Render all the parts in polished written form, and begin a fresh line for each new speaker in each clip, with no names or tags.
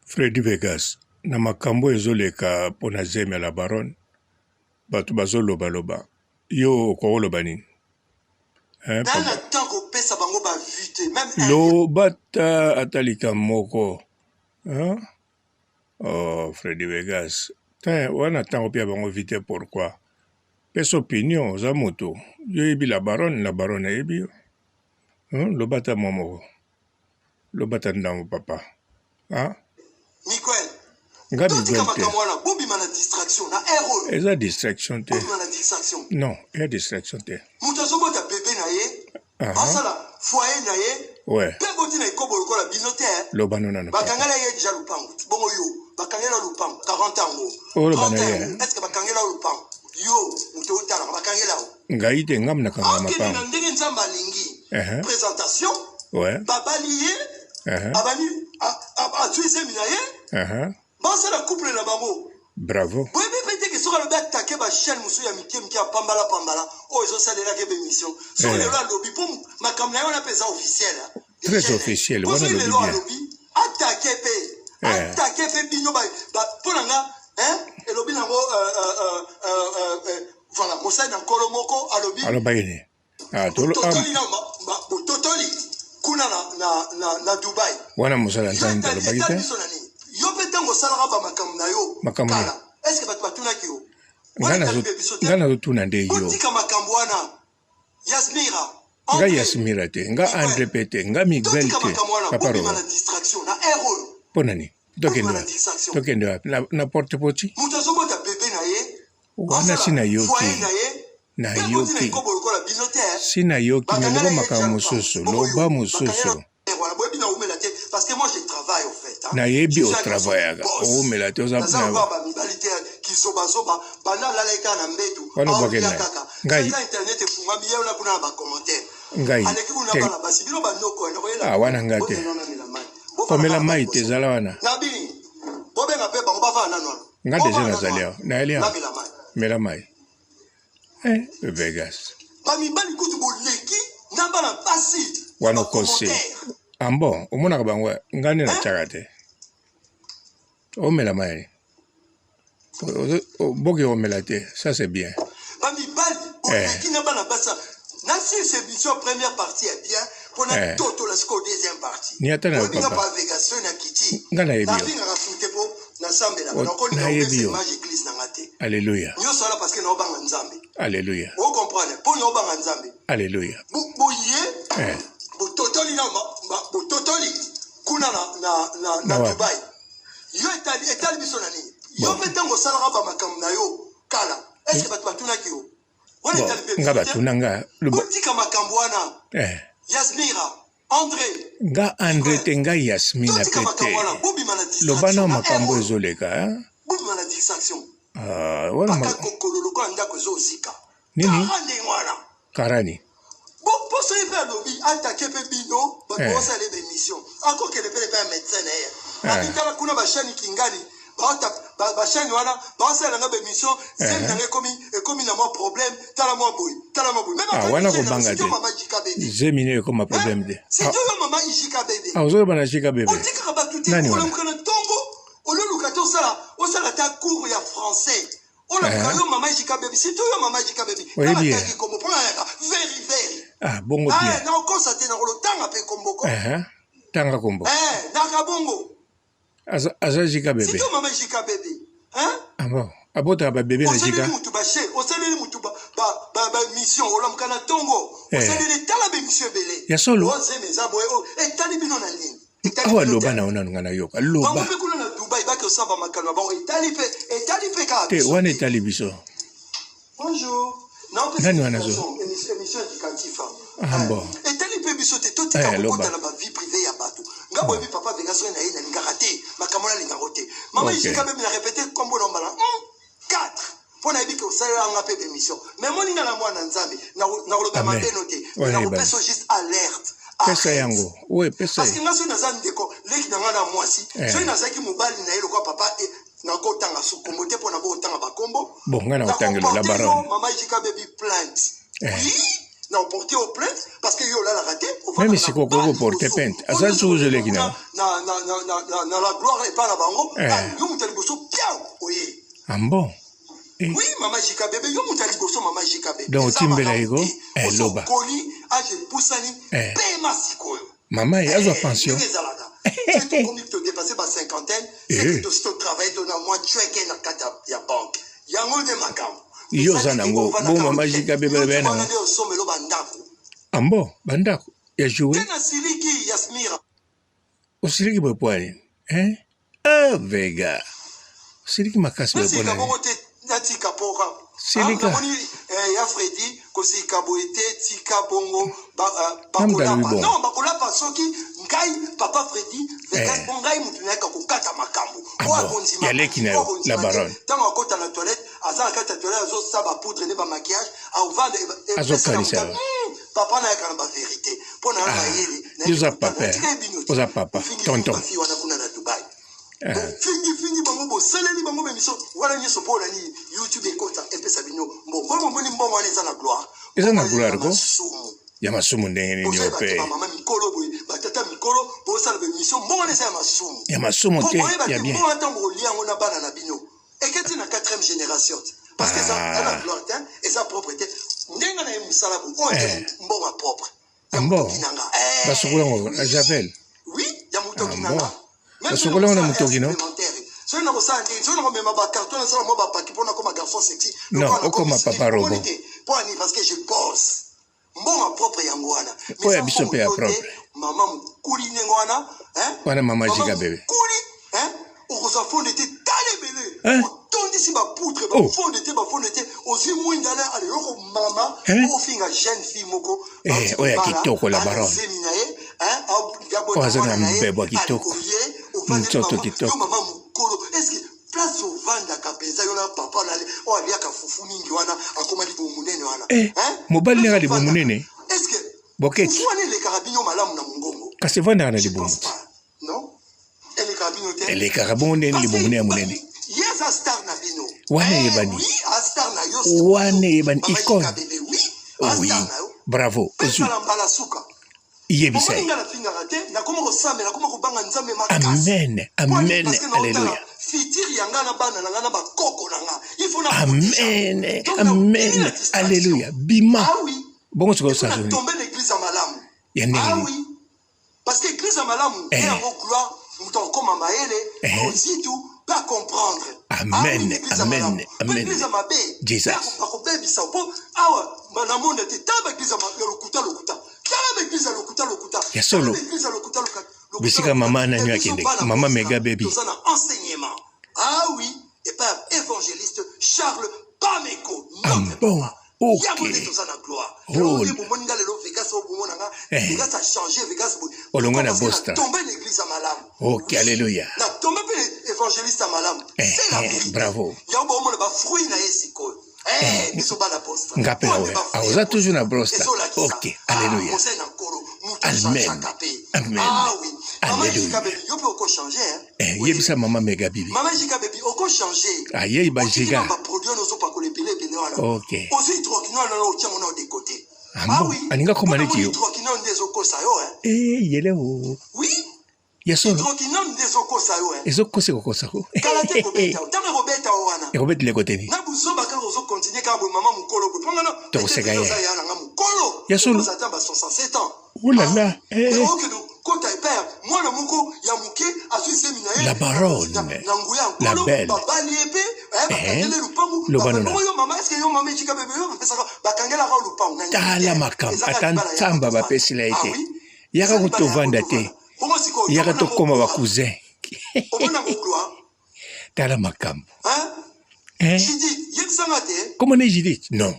Freddy Vegas na makambo ezo leka pona zemi ya la baronne batu bazo loba loba yo okoki koloba nini? Hein,
Nana
papa?
temps kopesa bango ba vue te meme un
Loba ata ata likambo moko hein? Oh, Freddy Vegas te wana ntango pia bango vie te pourquoi? Pesa opinion oza moto yo oyebi la baronne la baronne ayebi yo hein? Loba ata mwa moko. Loba ata ndambo papa. Ah?
Miguel.
Nga
Totika
Miguel te.
makambo wana bobima na distraction na heure oyo.
Eza distraction te.
Bobima na distraction.
Non, eza distraction te.
Moto azobota bebe na ye,
Uh -huh.
asala foyer na ye,
Ouais.
mpe boti na ekobo lokola bino te.
Loba no nano papa.
Bakangela ye deja lupango. Bongo yo, bakangela lupango 40 ans ngo.
Oloba
30
na
ans
ye.
yango. Est-ce que bakangela lupango? Yo, moto otalaka bakangela yo.
Ngai te ngam na kanga
Akende na
mapango.
ndenge Nzambe alingi.
Uh -huh.
Présentation,
Ouais.
babali ye,
Uh -huh.
abandi azwi zemi na ye,
Uh -huh.
basala couple na bango.
Bravo.
Boyebi mpe te ke soki alobi atake bachaîne mosusu ya mike mike ya pambala pambala oyo ezosalelaki ye baémission soki
Eh.
lelo alobi mpo makambo na ye wana mpe eza officiel ah,
Très
chaîne.
officiel,
Mpo
wana
soki
alobi
lelo
bien.
alobi atake mpe
Eh.
atake mpe bino mpo na nga hein, elobi nango euh, euh, euh, euh, euh, voilà mosali na nkolo moko alobi
Alobaki nini? Ah, tolo, ah,
bototoli na bototoli kuna na, na, na, na Dubai
wana mosala
yo
nzambe
etali
alobaki
etali
te.
biso na nini yo mpe ntango osalaka bamakambo na yo
Makambo nini?
kala eske bato batunaki yo wana
Nga
etali
nazo
mpe biso te
nga nazotuna nde yo.
botika makambo wana Yasmira
Nga
André
Yasmira te, nga
Miguel
Andre pe te, nga Miguel
totika
te.
makambo wana
Papa
bobima
Roba.
na distraction na heure oyo
Mpo na nini? Tokende
bobima na
wapi?
distraction
Tokende wapi? Na, na porte poti?
moto azobota bebe na ye
Wana si
asala
nayoki.
foyer na ye mpe boti na
Nayoki.
ekobo lokola bino te
Si nayoki me
bakangela
loba
ye
makambo
deja lupango
mosusu,
bongo yo
loba
bakangela
mosusu.
wana boyebi na umela te parce que moi je travaille au fait hein.
Nayebi
Je suis un garçon
otravayaka,
boss
owumela te oza
naza
na
lokola bamibali te kizobazoba banda alalaki kaka na mbetu
wana obwakeli
aolia
na ye.
kaka
Ngai
soki internet efungwami ye wana kuna na bacommentaire
ngai
aleki kuna
te
bana basi bino banoko nakoyela
ah,
bino
wana nga te.
bozela namela mai bofanda
Komela
kaka
mai te
baliboso
zala wana.
na bini bobenga mpe bango bafanda nano wana
Nga deja
bofanda nano
nazali
wana
awa. Nayali awa.
namela mai
Mela mai. Eh, Vegas.
Bamibali kutu boleki na bana basi na
Wana okosi.
bacommentaire
Ah bon, omonaka bango nga nde
hein?
natiaka te. Omela mai. Boki omela te, ça c'est bien.
Bamibali
Eh,
boleki na bana basi na silisa émission première partie ya bien mpo na
eh.
totola sikoyo deuxième partie
Ni ata na yo
oyebi nga
papa.
pa vegas soki na kiti
Nga nayebi yo.
nafingaka su te mpo nasambelaka nakolinga
Nayebi
kopesa
yo.
image église na nga te
Alléluia.
nyonso wana parce que naobanga nzambe
Alléluia.
ocomprendre mpo naobanga nzambe
Alléluia.
Boye
Eh,
bototoli na bototoli kuna na, na, na,
na
na
wapi?
Dubai yo etali etali biso na nini yo
Bon.
mpe ntango osalaka bamakambo na yo kala eske bato batunaki yo wana
Bon,
etali mpe
nga
biso te
batuna nga loba
botika makambo wana
eh.
Yasmira Andre
Nga Andre
Miguel
te nga Yasmina
totika
pe
makambo
te.
wana bobima na
Loba
distraction
na
na heure
makambo
oyo
ezoleka hein?
bobima na distraction
Ah, wana
paka kokolo lokola ndako ezozika
nini?
kara ndenge wana
Karani.
poso ye mpe alobi atake mpe bino bato
Eh.
bosala ye baémission akokende mpe epai ya médecin na ye
Eh.
abitala kuna bachaine kingani bachaine wana baosala nanga baémission zemi
Eh.
nanga ekomi ekomi na mwa problème tala mwa boye tala mwa boye meme
Ah,
akangi
wana
chaine yango
kobanga
sitio
te.
mama jika bebe
Zemi ne ekoma problème te. Ah,
sitio yo mama ijika bebe
ah, ozoloba na Jika bebe.
otikaka bato te
Nani wana?
olamuka na ntongo ololuka te osala osala ata cours ya français olamuka
Eh.
yo mama ijika bebe sitio yo mama ijika bebe nga
Oyebi ye.
natangi kombo mpo nayaka veri veri
Ah, bongo bien.
Eh, nakokosa te nakolotanga mpe komboko
Eh, tanga kombo.
Eh, naka bongo
Aza, aza Jika bebe.
sitio mama ijika bebe Hein?
Ah bon. Abotaka ba bebe na
osaleli
Jika.
mutu bashe osaleli mutu bamission olamuka na ntongo
Eh.
osaleli tala bamission ebele
Ya solo.
ozemi eza boye oyo etali bino na nini etali
Awa
bino
loba
te
na yo nanu nga nayoka.
bango
Loba.
mpe kuna na Dubai bake osala bamakano na bango etali mpe etali mpe kaka
Te
biso
wana
te
etali biso.
bonjour naopesa
Nani wana zo?
éducation émission émission éducatif
Ah bon.
etali mpe biso te totika
Eh, loba.
kokota na bavie privée ya bato nga boyebi papa venga soki na ye nalingaka te makambo nalingako te mama
Ok.
ijika meme na répété nkombo na mbala 4 mpo nayebi ke osalela nga mpe bémission mais moninga na mwana nzambe nakoloba
Amen.
mabe no te mais
Wana ebandi.
nakopesa juste alerte
Pesa
arrête
yango. Oui, pesa
parce que
ye.
nga soki naza ndeko leki na nga na mwasi
Eh.
soki nazalaki mobali na ye lokola papa eh, nakotanga su kombo te mpo na botanga bakombo
Bon, nga na otangelo la
nakoporte yo
baronne.
mama ijika baby plainte
Eh.
oui. Na oporte yo plainte parce que yo olalaka te.
Meme sikoyo okoki koporte plainte, aza susu leki na
na na na na na la gloire epa na bango.
Eh.
Ah, yo moto ya liboso piao oye.
Ah bon? Eh.
Oui, mama JKBB, yo moto ya liboso mama JKBB.
Donc otimbela ye ko? Eh,
Osi
loba.
okoli, age epusani,
Eh.
pema sikoyo.
Mama ye azwa
Eh,
pension.
ndenge ezalaka. Soki tokomi todepase ba cinquantaine,
Eh.
c'est que tosi totravaille, tona mwa chweke na kati ya banque. Yango nde makambo.
Yo oza nango,
Ovanda
bo
kaka
mama
te.
JKBB
Yo
alobi
wana
nango.
nde osomelo bandako.
Ah bon, bandako ya joue.
Te nasiliki, Yasmira.
Osiliki boye mpo ya nini? Hein? Ah, Vega. Osiliki makasi boye mpo
Nasilika
na nini?
bongo te, natika poka.
Silika.
Ah, namoni eh, ya Freddy kosilika boye te, tika bongo ba, eh,
Namda
bakolapa.
alobi bongo.
Non, bakolapa soki ngai papa Freddy Vegas
Eh.
po ngai mutu nayaka kokata makambo.
Ah
Oyo
bon,
akondima,
ya leki na
oyo
yo,
akondima
la
te.
baronne.
Ntango akota na toilette, aza na kati ya toilette azosala ba poudre ne ba maquillage, avanda
Azokanisa yo.
papa nayaka na ba verité mpo na
Ah,
mayele.
yo oza papa, eh. Oza papa, tonton.
Bafi wana kuna na Dubai.
Eh.
Bofingi fingi bango, bosaleli bango bemission wana nyonso mpo na nini? YouTube ekota epesa bino mbongo. Bongo bomoni mbongo wana eza na gloire.
Eza na
Mbongo wana
gloire ko?
masumu.
Ya masumu ndenge nini yo
Bozoyeba te
pe?
bamama mikolo boye, batata mikolo, bosala bemission, mbongo wana eza ya masumu.
Ya masumu
Po
te,
boyeba
ya
te
bien.
mbongo wana ntango bokolia yango na bana na bino eketi na 4e génération te. Parce que eza
Ah.
eza na gloire te, eza propre te. Ndenge na ye mosala bo oyo te
Eh.
mbongo ya propre. Ya
Ah bon?
motoki na nga. Eh.
Basukola yango na Javel.
Oui, ya motoki
Ah
na
bon?
nga. Même
Basukola yango na
soki
motoki, no?
supplémentaire. Soki nakosala ndenge, soki nakomema ba carton, nasala mwa bapaki mpo nakoma garçon sexy.
Non,
Lokola nakomi
okoma
slim,
papa
omoni
robot.
te. Mpo ani? Parce que je bosse. Mbongo ya propre yango wana. Mais
Oyo ya
eza
biso
mbongo
mpe ya
to te,
propre.
mama mokuli ndenge wana, hein?
Wana mama
Mama
Giga bebe.
mokuli, hein? Okozwa fond de teint, tala ebele.
Hein?
Otondisi ba poudre, ba
Oh.
fond de teint, ba fond de teint. Ozwi mwinda na ale yoko mama,
Hein?
ofinga jeune fille moko,
Eh,
bauti
oyo ya
kobala,
kitoko, la
ana
baronne.
zemi na ye, hein? Au- abota
Oyo aza na
mwana na ye,
mbebo ya kitoko.
ale koye, ovandeli
Nzoto
mama,
kitoko.
yo mama mokolo, est-ce que place ovandaka mpenza yo na papa na oyo aliaka fufu mingi wana akoma libumu monene wana?
Eh,
Hein?
mobali
Place
nanga libumu
ovandaka,
monene.
est-ce que
Boketi.
fufu wana elekaka bino malamu na mongongo?
Kasi evandaka na
Je
libumu
pense
te.
pas. Non? Elekaka bino te.
Elekaka bongo ndenge
Parce
libumu
que
ne ya monene.
ye aza star na bino.
Wana
Eh,
eyebani.
oui, aza star na yo.
Wana eyebani,
Mama
icône.
Jika Bebe, oui, aza
Oui,
star na yo.
bravo.
Mpe
Ozwi.
ezala mbala suka.
Yebisa
Omoni
ye.
nga nafingaka te, nakoma kosambela, nakoma kobanga Nzambe makasi.
Amen, amen,
Parce que naotala
alleluia.
futur ya nga na bana na nga na bakoko na nga. Il faut na
Amen,
Donc,
amen,
na distraction.
alleluia. Bima.
Ah oui.
Bongo sikoyo
Il faut na
osala nini?
tomber na église ya malamu.
Ya ndenge
Ah
nini?
oui. Parce que église ya malamu,
Eh.
nde yango gloire, moto akokoma mayele,
Eh.
ozitu, mpe acomprendre.
Amen,
Ah oui, église ya
amen,
malamu. Mpe
amen.
église ya mabe,
Jesus.
mpe akobebisa mpo awa na monde te, tala ba église ya lokuta lokuta. Tala ba église ya lokuta lokuta.
Ya solo.
Tala ba église ya lokuta lokuta. Lokuta,
Bisika
lokuta.
mama nani
Eh, biso
akende?
bana
Mama
Bostra,
Mega Baby.
toza na enseignement. Ah oui, epai ya évangéliste Charles Bameko,
Ah
notre
bon?
papa.
Ok.
Yango nde toza na gloire.
Oh.
Lelo nde bomoni nga lelo Vegas oyo bomona nga.
Eh.
Vegas a changé, Vegas boye.
Olongwe na
Parce que
Bostra.
na tombé na église ya malamu.
Ok,
Oui.
alléluia.
Na tombé mpe évangéliste ya malamu.
Eh,
C'est la
eh,
vérité.
bravo.
Yango bomona ba fruits na ye sikoyo. Eh, biso bana Bostra.
Nga mpe
Oyo
na
nde
oyo.
ba fruits
Ah,
ya
oza toujours na
Bostra.
Bostra.
Ezolakisa.
Ok,
Ah,
alléluia.
mosali na Nkolo, moto
Amen.
achangeaka mpe.
Amen.
Ah oui. Mama
Alléluia.
Jika Baby, yo mpe okochange, hein?
Eh,
Oui.
yebisa mama Mega Bibi.
Mama Jika Baby, okochange.
Ah, ye ba
Otiki
Giga.
na ba produit wana ozopakola ebele ebele wana.
Ok.
Ozwi hydroquinone wana otia yango na de côté.
Ah
Ah
bon?
oui.
Alinga koma
Mpona
neti
moni
yo.
hydroquinone nde ezokosa yo, hein?
Eh, yele o.
Oui,
Ya solo.
hydroquinone nde ezokosa yo, hein?
Ezokosa ekokosa ko.
Kala te ekobeta yo. Ntango ekobeta yo wana.
Ekobetela ekote nini?
Na buzoba kaka ozokontinue kaka boye mama mokolo boye. Mpo nga na
Tokoseka ye.
oza ya na nga mokolo.
Ya solo.
Oza ata ba 67 ans.
Oh là là.
Ah,
Eh, eh.
okende kota epai ya mwana moko ya moke azwi zemi na ye.
La baronne.
Na nguya ya
La
nkolo,
belle.
babali ye mpe, eh, bakangeli
Eh.
lupangu.
Loba
Baba-
nona.
Bongo yo mama, est-ce que yo mama ejika bebe yo bapesaka bakangelaka yo lupangu na
Tala
nini te?
makambo.
Ezaka
Ata
libala ya
ntsamba
bato
bapesila ye
Ah
te.
oui?
Yaka
Eza libala ya
kotovanda
bato
te.
wana. Bongo sikoyo,
Yaka
omona
tokoma
ngo
ba
gloire.
cousin.
Omona ngo gloire.
Tala makambo.
Hein?
Hein?
Judith, yebisanga te.
Comment est Judith? Non.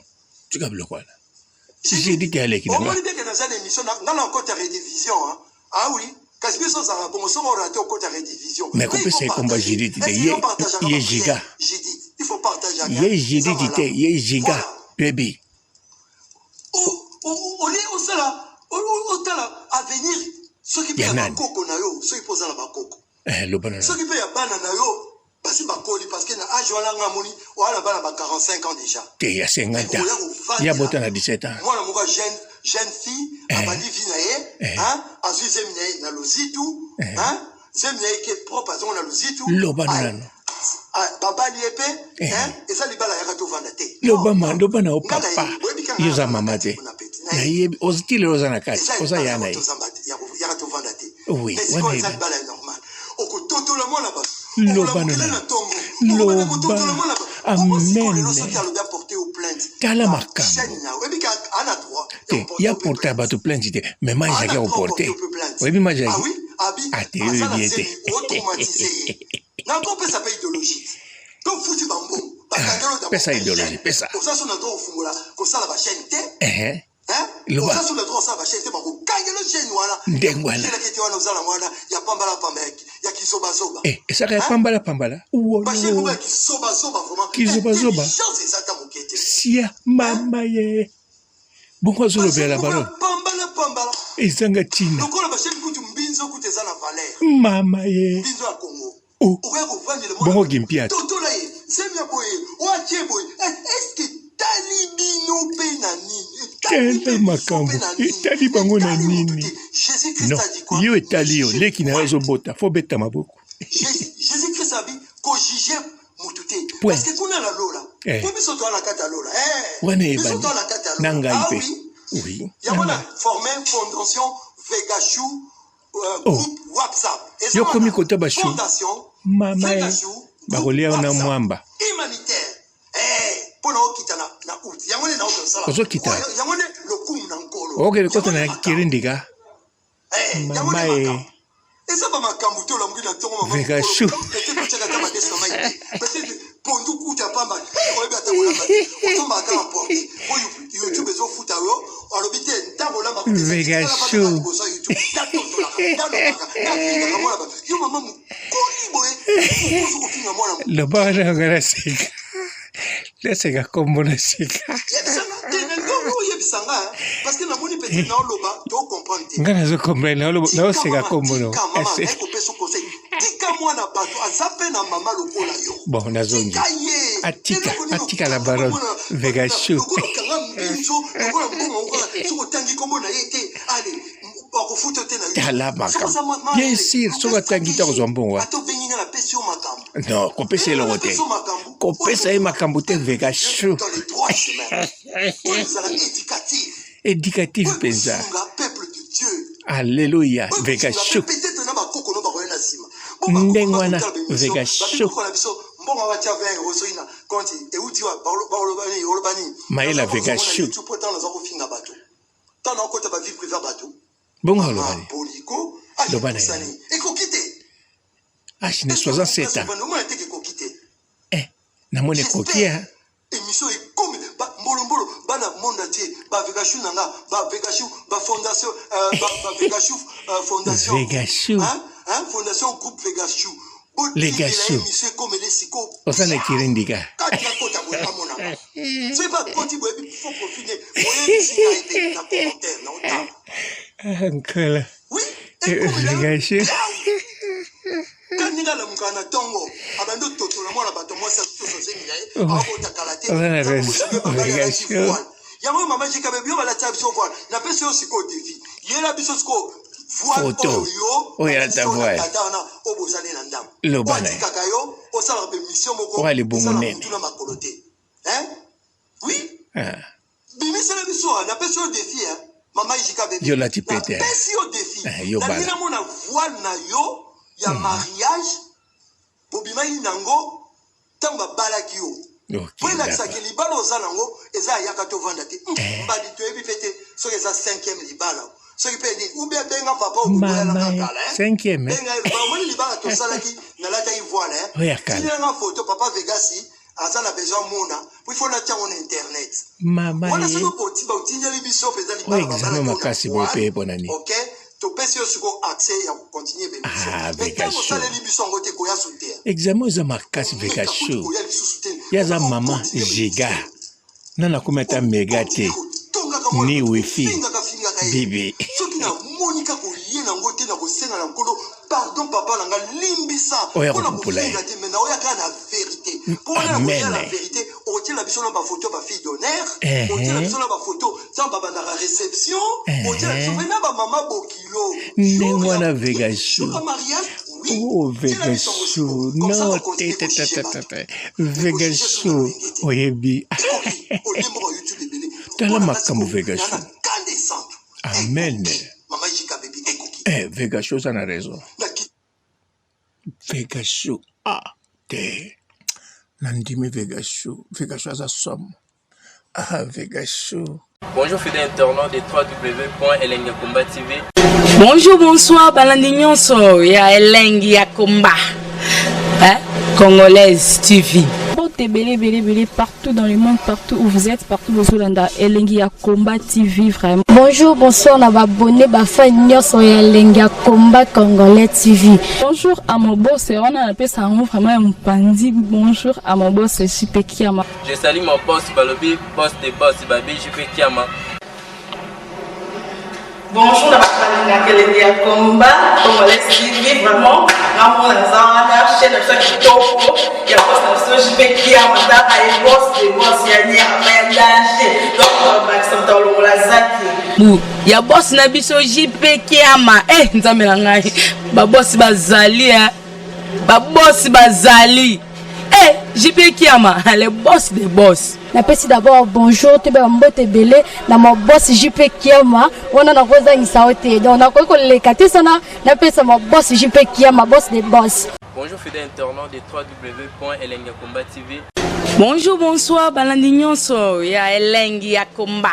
Tika biloko wana. Judith aleki na nga.
Omoni te ke naza na émission na nga na okota redivision, hein? Ah oui, kasi biso ozalaka bongo soki orate okota redivision.
Mais
Mais il
kopesa
faut
ye komba
partager.
Judith te.
Est-ce que
Ye
yo partageaka
ye
ba
Giga.
prière, Judith? Il faut partager, hein?
Ye
Eza
Judith te,
malamu.
ye Giga.
Voilà.
Baby.
Olie osala otala avenir soki mpe
Ya
ya
nani?
bakoko na yo, soki mpe oza na bakoko.
Eh, loba na.
Soki mpe ya bana na yo. Basi bakoli parce que na age wana nga moni oya na bana ba 45 ans déjà.
Te ya 50 ans. Ya bota na 17 ans.
Mwana moko jeune jeune fille eh. abandi vie na ye, eh. hein, azwi zemi na ye na lozitu, eh. hein, zemi na ye ke propre azongo na lozitu.
Loba nano.
Ah, babali ye mpe eh. eza libala yaka tovanda te.
Loba ma, loba na yo papa. Yo oza mama te. Nayebi, oziti lelo oza na kati, oza ya na ye.
Yaka tovanda te.
Oui,
wana eza libala ya normal. Okototola mwana bato.
Loba nano. Loba. Amen. Tala makambo. Te, ya porte bato plainte te, mais ma Jacques akoporte. Oyebi ma Jacques? Ate oyebi ye te.
Nakopesa pe idéologie. Tofuti bambongo.
Pesa idéologie, pesa.
Oza so na droit kofungola kosala ba chaîne te.
Eh.
Loba. Oza so na droit kosala ba chaîne te bakokangela chaîne wana.
Ndenge wana.
Kelakete wana oza na wana ya pambala pamba ya kizobazoba.
Eh, esaka ya pambala pambala.
Ba chaîne moko ya kizobazoba vraiment.
Kizobazoba.
Chance eza ta moke te.
Sia mama ye. Bongo azolobela la baronne.
Pambala pambala.
Ezanga tina.
Lokola ba chaîne kutu mbinzo kutu eza na valeur.
Mama ye.
Mbinzo ya Congo.
Oh. Bongo Gimpiat.
Totola ye. Zemi ya boye. Oatie boye. Eh, est-ce que tali bino pe na nini?
Tala makambo etali bango na nini? Non, yo etali yo leki na yo azobota fo beta maboko.
Jésus Christ abi ko juger mutu te. Parce que kuna na lola.
Eh.
Po biso toa na kati ya lola. Eh.
Wana
Biso
ebandi
toa na kati ya lola.
na ngai
Ah
pe.
oui.
Oui.
Yango na former fondation Vegachou euh,
Oh.
groupe WhatsApp. Eza
Yo komi
wana
kota ba chou.
Fondation
Mama ye.
Vegachou groupe
Bakolia yo na
WhatsApp
mwamba.
humanitaire. Eh, mpo na okita na na août. Yango nde naoki kosala.
Ozokita.
Oyo, yango nde lokumu na nkolo.
Okende kota
Yango nde
na
makambo.
kirindika.
Eh, yango
Mama
nde
ye.
makambo. Eza ba makambo te olamuki na ntongo mama
Vega
mokolo.
chou.
Peut-être otiaka ata madesu na mai te. Peut-être pondu kuta pamba. Oyebi ata kolamba te. Osombaka kaka emporte. Po YouTube ezofuta yo. Alobi te ntango olamba kuta eza
Vega
te. Tala
chou.
bana liboso ya YouTube. Natotolaka, nalobaka, nafingaka mwana bato. Yo mama mokoli boye. Okoki kofinga mwana moke.
Loba wana nga naseka. Naseka kombo naseka.
Yebisa nga te na ndongo oyebisa nga hein. Parce que namoni peut-être naoloba to comprendre te.
Nga nazo comprendre naoseka kombo no.
Tika mama naye kopesa conseil. Tika mwana bato aza pe na mama lokola yo.
Bon nazongi.
Tika ye.
Atika
Eloko nini
atika la
okanga
baronne
mwana
Vega chou.
lokola okanga mbinzo lokola mbongo kaka soki otangi kombo na ye te ale bakofuta te na yo.
Tala
Soki oza
makambo.
mwa
Bien
mayele
sûr
luka
soki atangi te akozwa
stratégie
mbongo wana.
ata obengi nga napesi yo makambo.
Non kopesa eloko te.
Napesi yo makambo
Kopesa ye makambo te Vega chou.
dans les droits chemins oyo ezala éducatif
Éducatif
oyo
mpenza.
kosunga peuple de Dieu.
Alléluia
oyo
Vega
kosunga
chou.
pe peut-être na bakoko no bakoya na nsima bo
Ndenge
bakoko
wana
bakotala baémission
Vega
babi
chou.
koko na biso mbongo batia 20 euro soki na compte euti wa bakoloba nini oloba nini
Mayela
naza
Vega
kozonga na
chou.
YouTube po ntango naza kofinga bato ntango nakota ba vie privée ya bato
Bongo aloba
mama
nini?
boliko age
Loba na ye.
epusani ekoki te
Age na
est-ce que
67
place
ans.
ovandi omona te ke ekoki te
Eh, namoni ekoki
j'espère
hein.
émission ekomi ba mbolombolo bana monde entier ba vegachou na nga ba vegachou ba fondation euh, ba, ba vegachou euh, fondation
Vega chou.
hein, hein, fondation groupe vegachou
Les
botindela
gachou.
émission ekomele siko
Oza na kirindika.
kati akota boye amonanga soki bakoti boyebi fo profile boyebisi ngai te na commentaire na otanga
Ah, Nkolo.
oui
Eh,
ekomela
Vega chou.
ka ndenge alamukaka na ntongo abandi ototola mwana bato mwasi asusu zemi na ye
Ouais.
akota kala te
Oza na
ntango
raison.
bosuki babali
Vega
alati
chou.
voile yango mama jikabe yo balatisa biso voile napesi yo sikoyo defi yela biso sikoyo voile
Photo.
oyo yo
Oyo
balakisi
alata
yo na
voile.
tata wana oyo bozali na ndako
Loba
oyo
na ye.
atikaka yo osalaka mpe mission moko
Oyo libumu
eza na
nene.
motu na makolo te hein oui
Ah.
bimisela biso awa napesi yo defi hein mama ijika bebe
Yo lati pete.
napesi yo defi
Eh, yo
nalingi
bala.
namona voile na yo ya mariage bobimaki nango ntango babalaki yo
Ok,
po elakisaki
d'accord.
libala oza nango eza ayaka tovanda te
Eh.
mbadi toyebi mpe te soki eza cinquième libala soki mpe nini ou bien benga papa okoboyalanga
Mama ye.
kala hein?
Cinquième. eh?
benga ye omoni libala tosalaki nalataki voile hein?
Oyo ya kala.
tindelanga photo papa vegasi aza na besoin mona po ifo natia yango na internet
Mama
wana
ye.
soki oti baotindeli biso mpenza
Oyo
libala
examen
babalaki yo na
makasi boye
voile
mpe pona nini?
ok topesi yo sikoyo accès ya kocontinue bémission
Ah,
mais
Vega
ntango
chou.
osaleli biso yango te koya su te
Examen eza makasi Vega
meka kutu
chou.
koya lisusu te
Ye aza mama
okontinue
giga.
bémission
Nana akomi ata mega
okontinue
te.
kotongaka mwana
Ni
bato
wifi.
kofingaka fingaka ye
Bibi.
soki namoni kaka oye nango te na kosenga na nkolo pardon. papa na nga limbisa
Oya
mpona
kopupola ye.
kofinga te mais naoya kaka na vérité mpo wana nakoya na
Amen.
vérité otiela biso na bafoto ya bafille d'honneur
Ehe.
otiela biso na bafoto ntango babandaka réception otiela biso mpe na bamama bokilo
Ndenge wana Vega Show.
jour ya mariage oui
Oh,
tiela
Vega
biso yango
Show.
sikoyo. Comme ça,
Non,
bakontinue
te, te, te,
kojuge
te,
bato.
te, te. Vega
Ekojuge so
Show.
na lolenge te.
Oyebi.
Ekoki olemboka youtube ebele
Tala
Mpona nga
makambo
sikoyo,
Vega
na
Show.
na kanda esantu
Amen.
Ekoki. Mama Jika Baby ekoki
Eh, Vega Show oza na raison.
na ki
Vega Show. Ah, te. Nandimi Vega Show. Vega Show aza somo. Ah, Vega Show.
Bonjour fidèles internautes de www.elengakomba TV.
Bonjour, bonsoir, balandi nyonso ya Elengi ya Komba. Hein? Congolaise TV.
Mbote ebele ebele ebele partout dans le monde, partout où vous êtes, partout bozolanda Elengi ya Combat TV vraiment.
Bonjour, bonsoir na babone bafan nyonso ya Elengi ya Combat Congolais TV.
Bonjour à mon boss, wana napesa yango vraiment ya mopanzi. Bonjour à mon boss JP Kiama.
Je salue mon boss Balobi, boss des boss Babi JP Kiama.
Bonjour na bato balingaka Elengi ya Combat Congolais TV vraiment ngamona naza wana chaîne na biso ya kitoko ya boss na biso JP Kiama taka ye boss de boss ya nyama ya danger donc bakisa moto alongola zaki
Bu ya boss na biso JP Kiama. Eh, nzambe na ngai. Ba boss bazali eh. Ba boss bazali. Eh, JP Kiama, le boss des boss.
Napesi d'abord bonjour toyeba mbote ebele na ma boss JP Kiama wana nakozangisa yo te donc nakoki koleka te sana napesa ma boss JP Kiama boss de boss.
Bonjour fidèles internautes de www.elengakomba TV.
Bonjour, bonsoir, balandi nyonso ya Elengi ya Komba.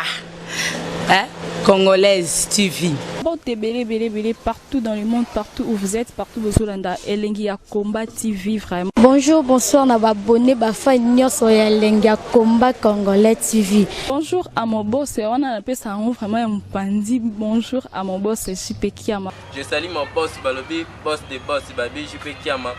Hein? Congolaise TV.
Mbote ebele ebele ebele partout dans le monde, partout où vous êtes, partout bozolanda Elengi ya Combat TV vraiment.
Bonjour, bonsoir na babone bafan nyonso ya Elengi ya Combat Congolais TV.
Bonjour à mon boss, wana napesa yango vraiment ya mopanzi. Bonjour à mon boss JP Kiama.
Je salue mon boss Balobi, boss des boss Babi JP Kiama.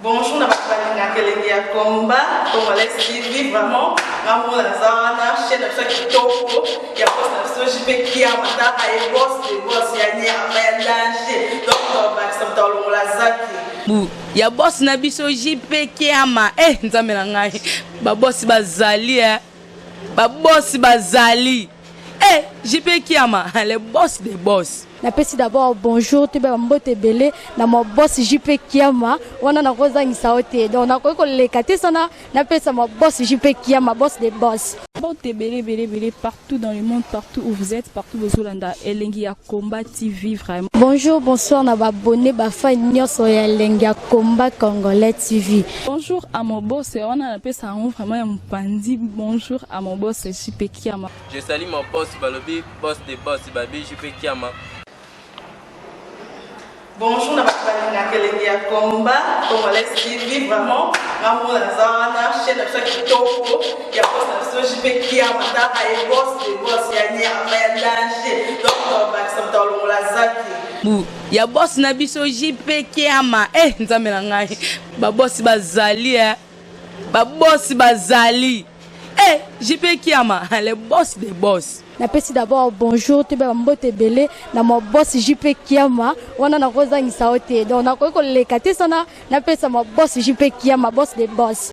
Bonjour na bato balingaka Elengi ya Combat Congolais TV vraiment ngamona naza wana chaîne na biso ya kitoko ya boss na biso JP Kiama taka ye boss de boss ya nyama ya danger donc bakisa moto alongola zaki
Bu ya boss na biso JP Kiama. Eh, nzambe na ngai. Ba boss bazali eh. Ba boss bazali. Eh, JP Kiama, le boss des boss.
Napesi d'abord bonjour toyeba mbote ebele na ma boss JP Kiama wana nakozangisa yo te donc nakoki koleka te sana napesa ma boss JP Kiama boss de boss.
Mbote ebele ebele ebele partout dans le monde, partout où vous êtes, partout bozolanda Elengi ya Combat TV vraiment.
Bonjour, bonsoir na babone bafan nyonso ya Elengi ya Combat Congolais TV.
Bonjour à mon boss, wana napesa yango vraiment ya mopanzi. Bonjour à mon boss JP Kiama.
Je salue mon boss Balobi, boss des boss Babi JP Kiama.
Bonjour na bato balingaka Elengi ya Combat Congolais TV vraiment ngamona naza wana chaîne na biso ya kitoko ya boss na biso JP Kiama taka ye boss de boss ya nyama ya danger donc bakisa moto alongola zaki
Bu ya boss na biso JP Kiama. Eh, nzambe na ngai. Ba boss bazali eh. Ba boss bazali. Eh, JP Kiama, le boss des boss.
Napesi d'abord bonjour toyeba mbote ebele na ma boss JP Kiama wana nakozangisa yo te donc nakoki koleka te sana napesa ma boss JP Kiama boss de boss.